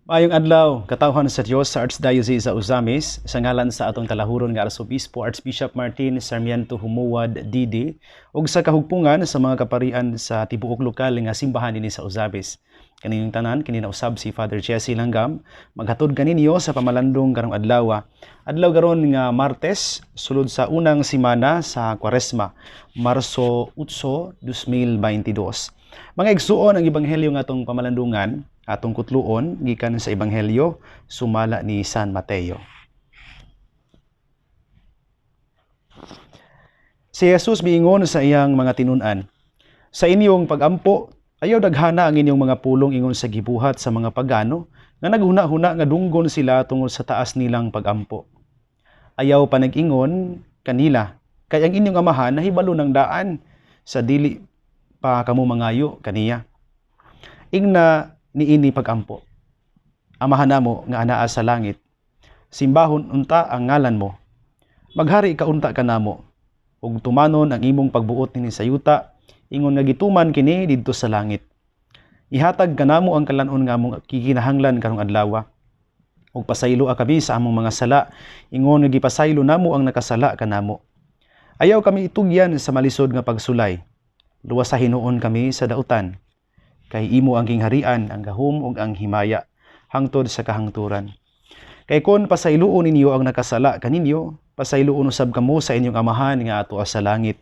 Maayong adlaw, katawhan sa Dios sa Archdiocese sa Ozamiz, sa ngalan sa atong talahuron nga Arsobispo, Archbishop Martin Sarmiento Jumuad DD, ug sa kahugpungan sa mga kaparian sa tibuok lokal nga simbahan dinhi sa Ozamiz. Kaninyong tanan, kini na usab si Father Jesse Langgam, maghatod kaninyo sa pamalandong karong adlaw. Adlaw karon nga Martes, sulod sa unang simana sa Kwaresma, Marso 8, 2022. Mga igsuon, ang ebanghelyo nga atong pamalandungan, atong kutluon, gikan sa Ebanghelyo sumala ni San Mateo. Si Jesus miingon sa iyang mga tinun-an, "Sa inyong pagampo, ayaw daghana ang inyong mga pulong ingon sa gibuhat sa mga pagano nga naghuna-huna nga dunggon sila tungod sa taas nilang pagampo. Ayaw panag-ingon kanila, kay ang inyong Amahan nahibalo ng daan sa dili pa kamo mangayo kaniya. Ingna niini pagampo: Amahan namo nga anaa sa langit, simbahon unta ang ngalan mo. Maghari ka unta kanamo, ug tumanon ang imong pagbuot dinhi sa yuta, ingon nga gituman kini didto sa langit. Ihatag kanamo ang kalan-on nga among gikinahanglan karong adlaw. Ug pasayloa kami sa among mga sala, ingon nga gipasaylo namo ang nakasala kanamo. Ayaw kami itugyan sa malisod nga pagsulay. Luwasa hinuon kami sa dautan. Kay imo ang gingharian, ang gahom ug ang himaya, hangtod sa kahangturan. Kay kon pasayloon ninyo ang nakasala kaninyo, pasayloon usab kamo sa inyong Amahan nga ato sa langit.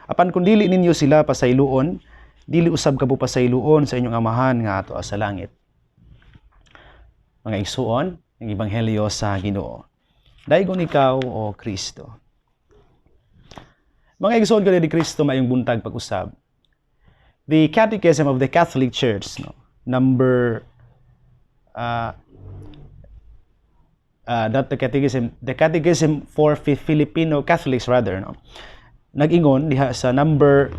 Apan kung dili ninyo sila pasayloon, dili usab kamo pasayloon sa inyong Amahan nga ato sa langit." Mga igsuon, ang ebanghelyo sa Ginoo. Daygon ikaw, o Kristo. Mga igsuon ko ni Kristo, maayong buntag pag-usab. The Catechism of the Catholic Church, no, number not the Catechism, the Catechism for Filipino Catholics rather, no. Nag-ingon diha sa number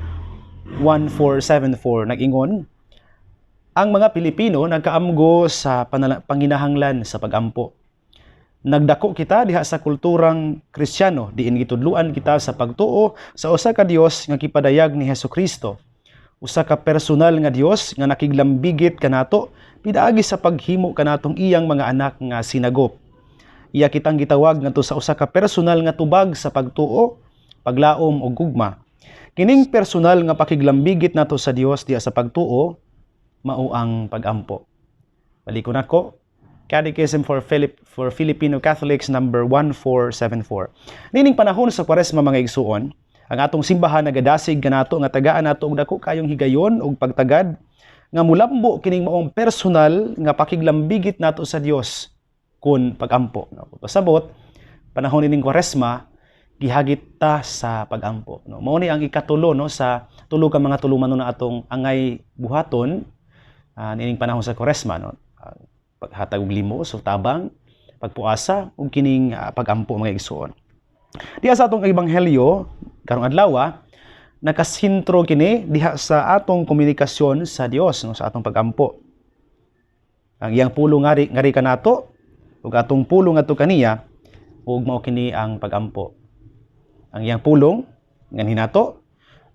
1474, nag-ingon ang mga Pilipino nagkaamgo sa panginahanglan sa pagampo. Nagdako kita diha sa kulturang Kristiyano, diin gitudluan kita sa pagtuo sa usa ka Dios nga gipadayag ni Hesukristo. Usa ka personal nga Dios nga nakiglambigit kanato pinaagi sa paghimo kanatong iyang mga anak nga sinagop. Iya kitang gitawag ngadto sa usa ka personal nga tubag sa pagtuo, paglaom ug gugma. Kining personal nga pakiglambigit nato sa Dios diha sa pagtuo mao ang pagampo. Balikon nako, Catechism for Filipino Catholics number 1474. Nining panahon sa Kwaresma, mga igsuon, ang atong simbahan nagadasig kanato nga tagaan nato og dako kayong higayon ug pagtagad nga mulambo kining maong personal nga pakiglambigit nato sa Dios kun pagampo. No? Pasabot, panahon nining Kwaresma, gihagit ta sa pagampo. No? Mao ni ang ikatulo, no, sa tulo ka mga tulumanon na atong angay buhaton nining panahon sa Kwaresma, no? Paghatag og limos o tabang, pagpuasa ug kining pagampo, mga igsuon. Diha sa atong ebanghelyo karong adlaw, nakasentro kini diha sa atong komunikasyon sa Dios, no, sa atong pagampo. Ang iyang pulong ngari ngari kanato ug atong pulong ngadto kaniya, ug mao kini ang pagampo. Ang iyang pulong nganhi nato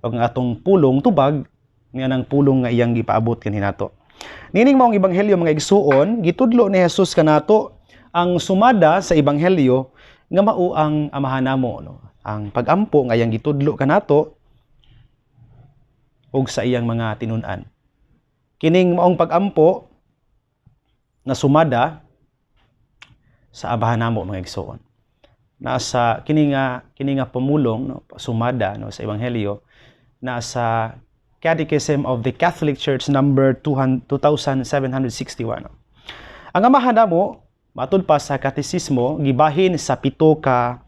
ug ang atong pulong tubag nga nang pulong nga iyang gipaabot kanhi nato. Nining maong ebanghelyo, mga igsuon, gitudlo ni Jesus kanato ang sumada sa ebanghelyo nga mao ang Amahan namo, no. Ang pagampo nga iyang gitudlo kanato ug sa iyang mga tinun-an. Kining maong pagampo nga sumada sa Amahan namo, mga igsuon. Nasa kini nga pamulong, no, sumada, no, sa ebanghelyo, nasa Catechism of the Catholic Church number 2761. Ang Amahan namo, matud pa sa katekismo, gibahin sa pito ka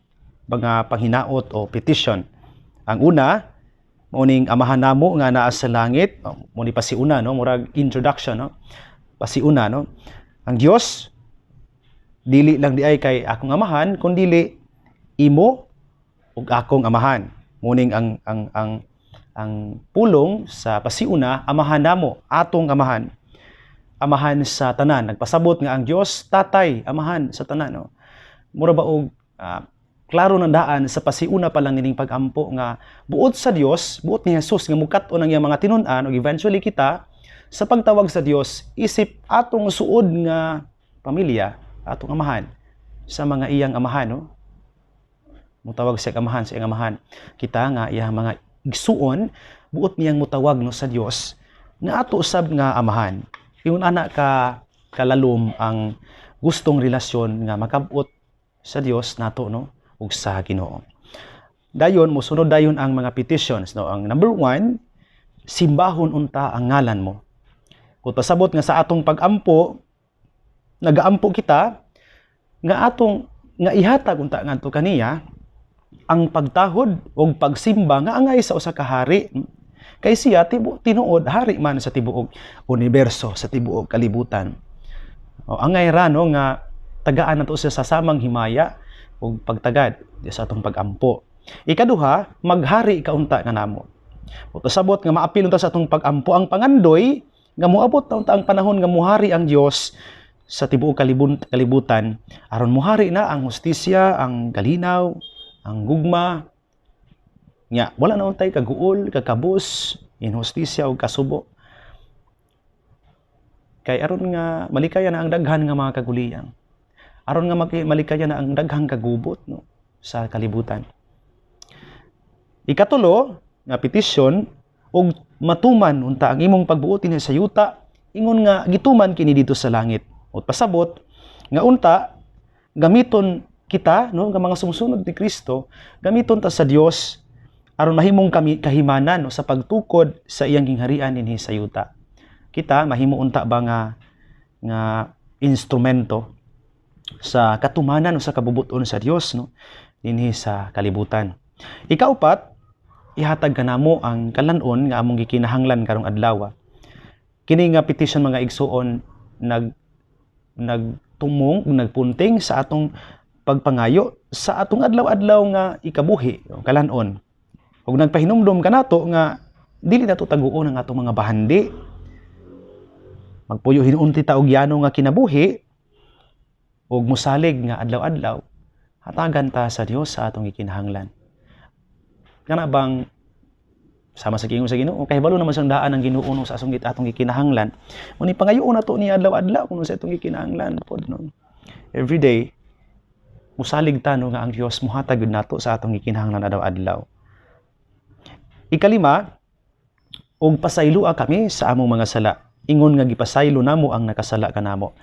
mga panghinaot o petition. Ang una, mao ning Amahan namo nga naa sa langit, mao ni pasiuna, no, murag introduction, no. Pasiuna, no. Ang Dios dili lang diay kay akong amahan, kundili imo ug akong amahan. Muning ang pulong sa pasiuna, Amahan namo, atong Amahan. Amahan sa tanan. Nagpasabot nga ang Dios Tatay, Amahan sa tanan, no. Mura ba og klaro nang daan sa pasiuna pa lang nining pagampo nga buot sa Dios, buot ni Jesus nga mukat-on ang iyang mga tinun-an ug eventually kita sa pagtawag sa Dios isip atong suod nga pamilya, atong amahan, sa mga iyang amahan, no? Mutawag sa amahan, sa iyang amahan. Kita nga iyang mga igsuon, buot niyang mutawag, no, sa Dios nga ato usab nga amahan. Ingon ana ka kalalom ang gustong relasyon nga makabot sa Dios nato, no, ug sa Ginoo. Dayon mosunod dayon ang mga petitions, no. Ang number 1, simbahon unta ang ngalan mo. Kung pasabot nga sa atong pagampo, nagaampo kita nga atong nga ihatag unta ngadto kaniya ang pagtahod ug pagsimba nga angay sa usa ka hari, kay siya tinuod hari man sa tibuok universo, sa tibuok kalibutan. O angay ra, no, nga tagaan nato siya sa samang himaya ug pagtagad sa atong pagampo. Ikaduha, maghari ka unta kanamo. O pasabot nga maapil unta sa atong pagampo ang pangandoy nga moabot na unta ang panahon nga muhari ang Dios sa tibuok kalibutan aron muhari na ang hustisya, ang kalinaw, ang gugma. Nya wala na untay kaguol, kakabus, inhustisya ug kasubo. Kay aron nga malikaya na ang daghan nga mga kaguliyang. Aron nga malikaya na ang daghang kagubot, no, sa kalibutan. Ikatulo nga petisyon, ug matuman unta ang imong pagbuot dinhi sa yuta ingon nga gituman kini didto sa langit. O pasabot nga unta gamiton kita, no, nga mga sumusunod ni Kristo, gamiton ta sa Dios aron mahimong kami kahimanan, no, sa pagtukod sa iyang gingharian dinhi sa yuta. Kita mahimo unta ba nga instrumento sa katumanan o sa kabubuton sa Dios, no, dinhi sa kalibutan. Ikaupat, ihatag kanamo ang kalan-on nga among gikinahanglan karong adlaw. Kini nga petition, mga igsuon, nagtumong ug nagpunting sa atong pagpangayo sa atong adlaw-adlaw nga ikabuhi, o kalan-on. Ug nagpahinumdom kanato nga dili nato taguon ang atong mga bahandi. Magpuyo hinuon ta og yano nga kinabuhi ug mosalig nga adlaw-adlaw hatagan ta sa Dios sa atong gikinahanglan. Kana bang sama sa giingon sa Ginoo, kahibalo naman siyang daan ang Ginoo, no, sa atong gikinahanglan. Muni pangayoon nato ni adlaw-adlaw kung sa atong gikinahanglan pod, no. Every day musalig ta, no, nga ang Dios muhatag gyud nato sa atong gikinahanglan adlaw-adlaw. Ikalima, ug pasayloa kami sa among mga sala ingon nga gipasaylo namo ang nakasala kanamo.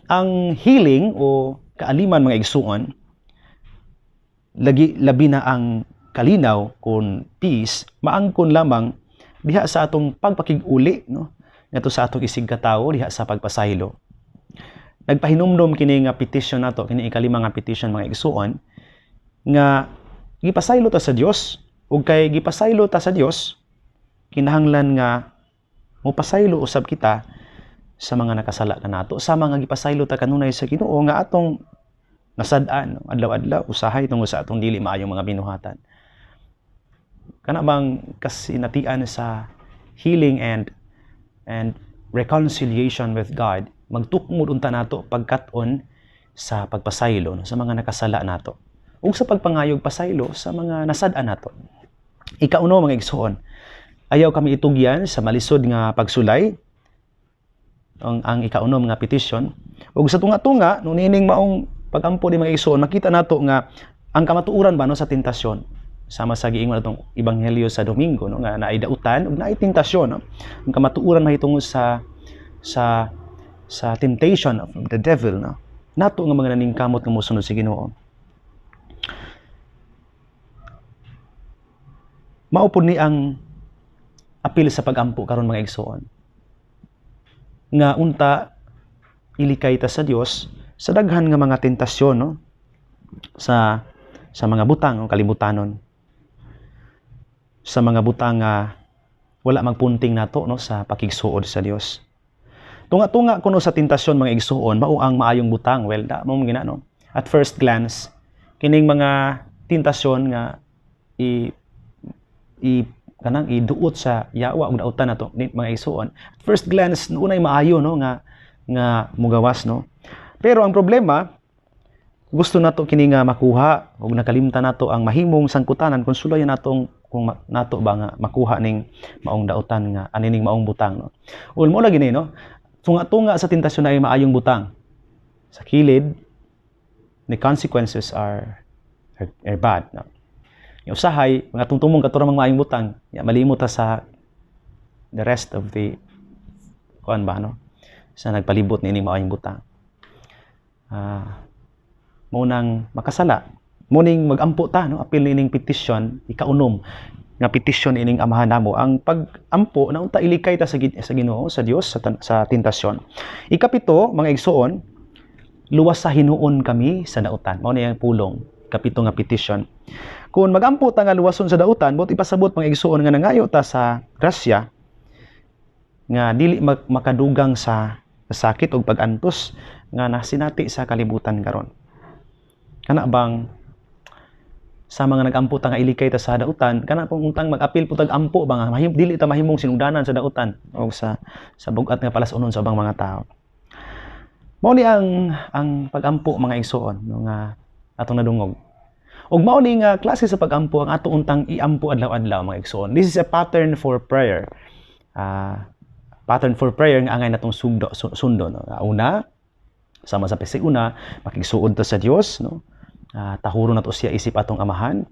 Ang healing o kaaliman, mga igsuon, lagi labi na ang kalinaw kon peace, maangkon lamang diha sa atong pagpakig-uli, no, ngadto sa atong isigkatawo diha sa pagpasaylo. Nagpahinumdom kini nga petition nato, kini ikalima nga petition, mga igsuon, nga gipasaylo ta sa Dios, ug kay gipasaylo ta sa Dios, kinahanglan nga mopasaylo usab kita sa mga nakasala kanato sa mga gipasaylo ta kanunay sa Ginoo nga atong nasad-an adlaw-adlaw usahay tungod sa atong dili maayong mga binuhatan. Kana bang kasinatian sa healing and reconciliation with God magtukmod unta nato pagkat-on sa pagpasaylo, no, sa mga nakasala nato ug sa pagpangayog pasaylo sa mga nasad-an nato. Ikauno, mga igsuon, ayaw kami itugyan sa malisod nga pagsulay, ang ikauno nga petition. Ug sa tunga-tunga, no, niining maong pagampo ni, mga igsuon, makita nato nga ang kamatuoran ba, no, sa tentasyon, sama sa giingon atong ebanghelyo sa Domingo, no, nga naay dautan ug naay tentasyon, no. Ang kamatuoran mahitungod sa temptation of the devil, no, nato nga mga naningkamot nga mosunod sa Ginoo. Mao pud ni ang apil sa pagampo karon, mga igsuon, nga unta ilikay ta sa Dios sa daghan nga mga tentasyon, no, sa mga butang o kalibutanon, sa mga butang nga wala magpunting nato, no, sa pakigsuod sa Dios. Tunga-tunga kuno sa tentasyon, mga igsuon, mao ang maayong butang. Well, da mo gina, no. At first glance, kining mga tentasyon nga i i kanang iduot sa yawa ug dautan nato ni, mga igsuon. At first glance, unay maayo, no, nga mugawas, no. Pero ang problema, gusto nato kini nga makuha ug nakalimtan nato ang mahimong sangkutanan kung sulayan natong kung nato ba nga makuha ning maong dautan nga anining maong butang, no. Ul mo lagi ni, no. Tunga-tunga sa tentasyon ay maayong butang. Sa kilid, the consequences are bad. No? Yung usahay, mga tungtumong kato mga maayong butang, ya, malimot ta sa the rest of the kuan ba, no? Sa nagpalibot niining maayong butang. Mao nang makasala. Mao ning magampo ta, no? Apil niining petition, ikaunom nga petition ining Amahan namo. Ang pag-ampo na unta ilikay ta sa Ginoo, sa Dios, sa tentasyon. Ikapito, mga igsuoon, luwasa hinuon kami sa dautan. Mao ni ang pulong, kapito nga petition. Kung magampo ta nga luwason sa dautan, buot ipasabot, mga igsuon, nga nangayo ta sa grasya nga dili makadugang sa sakit ug pag-antos nga nasinati sa kalibutan karon. Kana bang sa mga nagampo ta nga ilikay ta sa dautan, kana pong untang mag-apil po tag ampo ba nga dili ta mahimong sinugdanan sa dautan o sa bug-at nga palas-unon sa ubang mga tao. Mao ni ang pagampo, mga igsuon, no, nga atong nadungog. Ug mao ni nga klase sa pagampo ang ato untang iampo adlaw-adlaw, mga igsuon. This is a pattern for prayer. Pattern for prayer nga angay natong sundo, no. Una, sama sa pisig una, makigsuod ta sa Dios, no. Tahuro nato siya isip atong Amahan.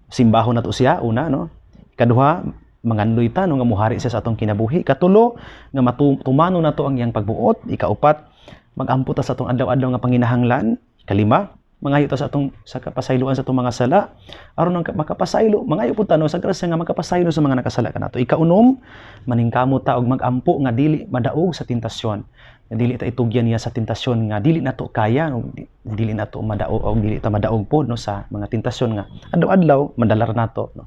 Simbahon nato siya una, no. Ikaduha, mangandoy ta, no, nga muhari siya sa atong kinabuhi. Katulo, nga tumano nato ang iyang pagbuot. Ikaupat, magampo ta sa atong adlaw-adlaw nga panginahanglan. Ikalima, mangayo ta sa atong sa kapasayloan sa atong mga sala aron ang makapasaylo, mangayo pud ta, no, sa grasya nga makapasaylo sa mga nakasala kanato. Ikaunom, maningkamot ta og magampo nga dili madaog sa tentasyon, nga dili ta itugyan niya sa tentasyon nga dili nato kaya, no, dili nato madaog og dili ta madaog pod, no, sa mga tentasyon nga adlaw-adlaw madalar nato, no.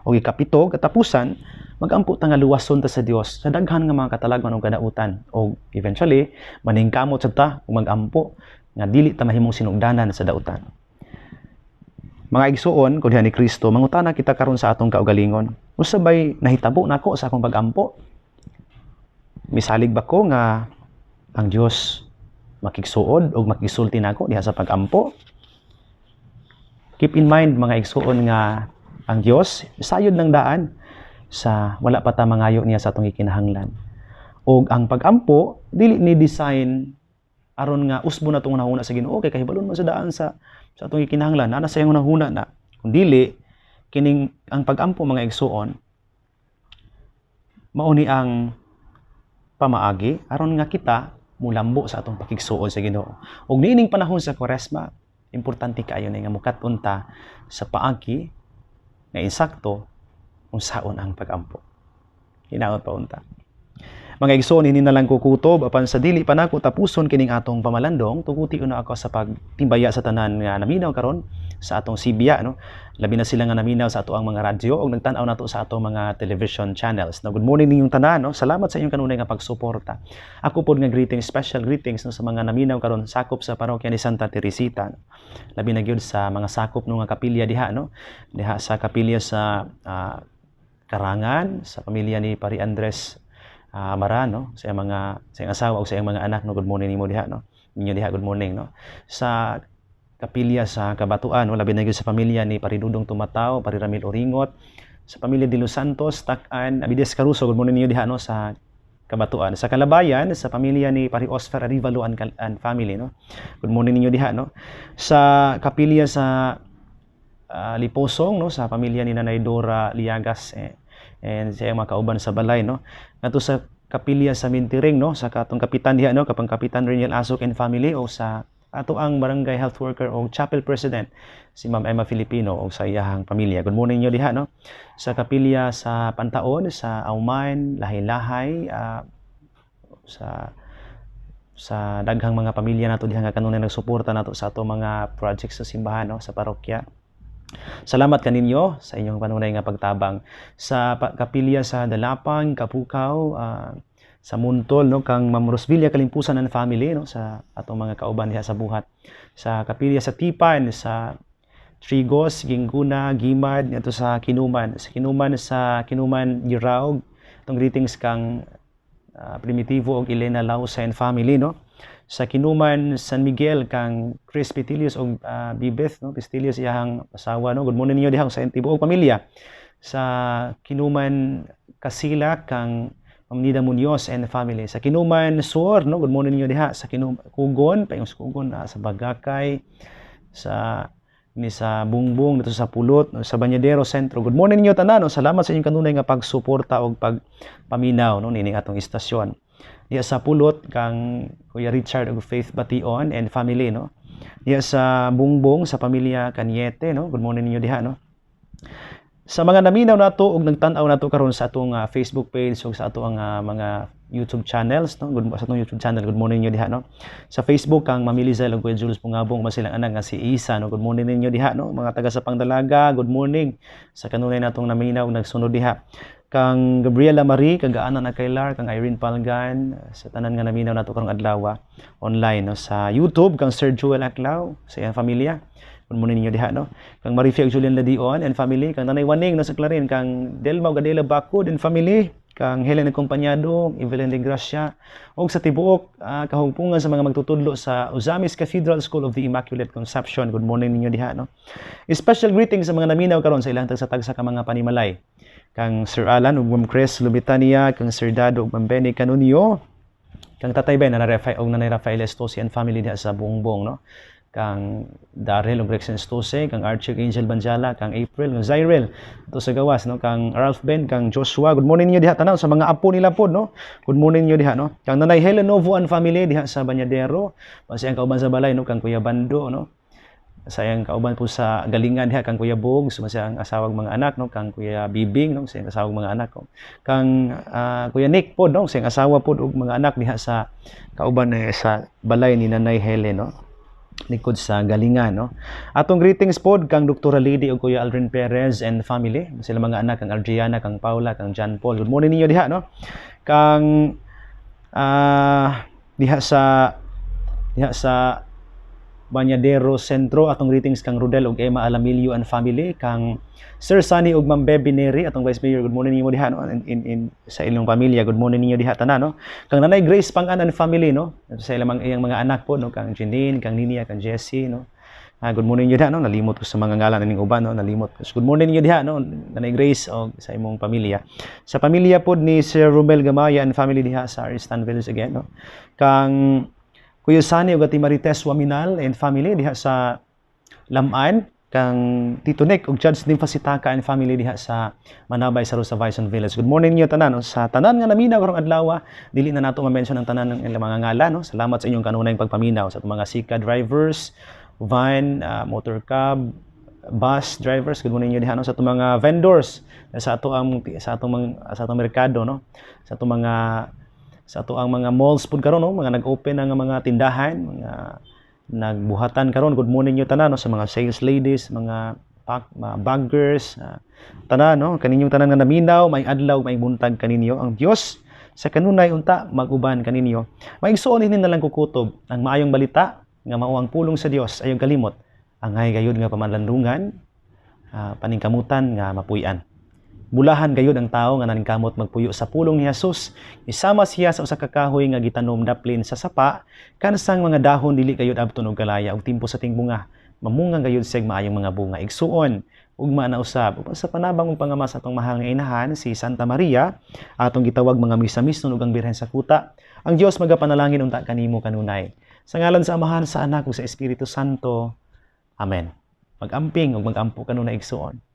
Og ikapito, katapusan, magampo ta nga luwason ta sa Dios sa daghan nga mga katalagman og kadautan og eventually maningkamot sad ta og magampo nga dili ta mahimong sinugdanan sa dautan. Mga igsuon ko diha ni Kristo, mangutana kita karon sa atong kaugalingon. Unsa bay nahitabo nako sa akong pagampo? Misalig ba ko nga ang Dios makigsuod og makisulti nako diha sa pagampo? Keep in mind, mga igsuon, nga ang Dios sayod ng daan sa wala pa ta mangayo niya sa atong gikinahanglan. Og ang pagampo dili ni design aron nga usbo na itong hunahuna sa Ginoo kay kahibalon man sa daan sa atong gikinahanglan, naa na sa iyang hunahuna na. Kung dili kining ang pagampo, mga igsuon, mao ni ang pamaagi aron nga kita mulambo sa atong pakigsuod sa Ginoo. Ug niining panahon sa Kwaresma, importante kaayo ni nga mukat-on ta sa paagi nga insakto unsaon ang pagampo. Hinaot pa unta. Mga igsoon, hindi na lang kukutob apan sa dili pa nako tapuson kining atong pamalandong, tuguti una ako sa pagtimbaya sa tanan nga naminaw karon sa atong Sibya, no. Labi na sila nga naminaw sa ato ang mga radyo ug nagtan-aw nato sa atong mga television channels. No, good morning ninyong tanan, no. Salamat sa inyong kanunay nga pagsuporta. Ako pod nga greetings, special greetings, no, sa mga naminaw karon sakop sa Parokya ni Santa Teresita, no. Labi na gyud sa mga sakop no nga kapilya diha, no. Diha sa kapilya sa Karangan, sa pamilya ni Pari Andres Maran, no, sa iyang mga sa iyang asawa ug sa iyang mga anak, no. Good morning nimo diha, no, ninyo diha, good morning, no. Sa kapilya sa Kabatuan, no, labi na gyud sa pamilya ni Pari Dudong Tumatao, Pari Ramil Oringot, sa pamilya de Los Santos, Takan, Abides Caruso, good morning ninyo diha, no, sa Kabatuan. Sa Kalabayan, sa pamilya ni Pari Oscar Arivalo and family, no. Good morning ninyo diha, no. Sa kapilya sa Liposong, no, sa pamilya ni Nanay Dora Liagas and sa iyang mga kauban sa balay, no. Ngadto sa kapilya sa Mintiring, no, sa katong kapitan diha, no, kapang Kapitan Reniel Asok and family o sa ato ang barangay health worker o chapel president si Ma'am Emma Filipino o sa iyahang pamilya. Good morning niyo diha, no. Sa kapilya sa Pantaon, sa Auman, Lahay-Lahay, sa daghang mga pamilya nato diha nga kanunay nagsuporta nato sa ato mga projects sa simbahan, no, sa parokya. Salamat kaninyo sa inyong panunay nga pagtabang. Sa kapilya sa Dalapang, Kapukaw, sa Muntol, no, kang Ma'am Rosvilla Kalimpusan and family, no, sa atong mga kauban diha sa buhat. Sa kapilya sa Tipan, sa Trigos, Gingguna, Gimad, ngadto sa Kinuman. Sa Kinuman Giraog, atong greetings kang Primitivo og Elena Lausa and family, no. Sa Kinuman San Miguel kang Chris Pitilius og Bibeth, no, Pistilius iyang asawa, no. Good morning ninyo diha sa tibuok pamilya. Sa Kinuman Kasila kang Ma'am Nida Munoz and family. Sa Kinuman Sur, no? Good morning ninyo diha sa Kugon, payong sa Kugon, sa Bagakay, sa ni sa Bungbong dito sa Pulot, no, sa Banyadero Sentro. Good morning ninyo tanan, no? Salamat sa inyong kanunay nga pagsuporta og pagpaminaw, no, nining atong istasyon. Diha sa Pulot kang Kuya Richard og Faith Bation and family, no. Diha sa Bungbong sa pamilya Cañete, no. Good morning ninyo diha, no. Sa mga naminaw nato ug nagtan-aw nato karon sa atong Facebook page ug sa atong mga YouTube channels, no, good sa atong YouTube channel, good morning ninyo diha, no. Sa Facebook kang Ma'am Lizelle ug Kuya Jules Pungabong, silang anak nga si Isa, no. Good morning ninyo diha, no. Mga taga sa Pangdalaga, good morning sa kanunay natong naminaw ug nagsunod diha. Kang Gabriela Marie, kang Gaana na Kailar, kang Irene Palgan, sa tanan nga naminaw nato karong adlaw online, no. Sa YouTube kang Sir Joel Aklaw sa iyang pamilya. Good morning ninyo diha, no. Kang Marifia ug Julian Ladion and family, kang Nanay Waning, no, sa Clarin, kang Delma ug Adela Bacud and family, kang Helen Acompañado, Evelyn de Gracia, ug sa tibuok kahugpungan sa mga magtutudlo sa Ozamiz Cathedral School of the Immaculate Conception. Good morning ninyo diha, no. Special greetings sa mga naminaw karon sa ilang tagsa-tagsa ka mga panimalay. Kang Sir Alan ug Ma'am Chris Lubitania, kang Sir Dado ug Ma'am Benny Canunio, kang Tatay Ben, Nanay Rafael ug Nanay Rafael Estosi and family diha sa Bungbong, no, kang Darrell ug Rexen Stose, kang Archie Angel Banjala, kang April, kang Zyrel ito sa gawas, no, kang Ralph Ben, kang Joshua. Good morning niyo diha tanan sa mga apo nila pod, no. Good morning niyo diha, no. Kang Nanay Helen Novo and family diha sa Banyadero, sa iyang kauban sa balay, no, kang Kuya Bando, no. Sa iyang kauban po sa galingan diha kang Kuya Bogs, sa iyang asawag mga anak, no, kang Kuya Bibing, no, sa iyang asawag mga anak, no. Kang Kuya Nick pod, no, sa iyang asawa pod ug mga anak diha sa kauban eh, sa balay ni Nanay Helen, no, likod sa galingan, no. Atong greetings pod kang Dr. Lady ug Kuya Aldrin Perez and family, sila mga anak kang Adriana, kang Paula, kang John Paul. Good morning ninyo diha, no. Kang diha sa Banyadero Sentro, atong greetings kang Rodel ug Emma Alamillo and family, kang Sir Sunny ug Ma'am Bebe Neri, atong Vice Mayor. Good morning ninyo diha, no, in sa inyong pamilya. Good morning ninyo diha tanan, no. Kang Nanay Grace Pangan and family, no, sa ilang mga iyang mga anak po, no, kang Janine, kang Ninia, kang Jessie, no. Good morning ninyo diha, no. Nalimot ko sa mga ngalan ning uban, no, nalimot. So, good morning ninyo diha, no, Nanay Grace og sa imong pamilya. Sa pamilya pod ni Sir Romel Gamaya and family diha sa Aristan Village again, no. Kang Kuya Sani ug Ate Marites Waminal and family diha sa Laman, kang Tito Nick ug Judge Nympha Sitaka and family diha sa Manabay sa Rosa Bison Village. Good morning niyo tanan, no? Sa tanan nga naminaw karong adlaw, dili na nato ma-mention ang tanan ng ilang mga ngalan, no. Salamat sa inyong kanunayng pagpaminaw sa atong mga sika drivers, van, motor cab, bus drivers. Good morning niyo diha, no, sa atong mga vendors sa atong merkado, no, sa ato ang mga malls pud karon, no, mga nag-open na nga mga tindahan, mga nagbuhatan karon. Good morning niyo tanan, no, sa mga sales ladies, mga pack, mga baggers, tanan, no, kaninyong tanan nga naminaw, may adlaw, may buntag kaninyo. Ang Dios sa kanunay unta mag-uban kaninyo. Maigsuon, ini na lang kukutob ang maayong balita nga mao ang pulong sa Dios. Ayaw kalimot, angay gayud nga pamalandungan, paningkamutan nga mapuy-an. Bulahan gayud ang tao nga naningkamot magpuyo sa pulong ni Jesus. Isama siya sa usa ka kahoy nga gitanom daplin sa sapa, kansang mga dahon dili gayud abton og kalaya ug timpo sa tingbunga mamunga gayud siya maayong mga bunga. Igsuon, ugma na usab uban sa panabang ug pangama sa atong mahal nga inahan si Santa Maria, atong gitawag mga misa-misnon ug ang Birhen sa Kuta. Ang Dios magapanalangin unta kanimo kanunay. Sa ngalan sa Amahan, sa Anak ug sa Espiritu Santo. Amen. Magamping ug magampo kanunay, igsuon.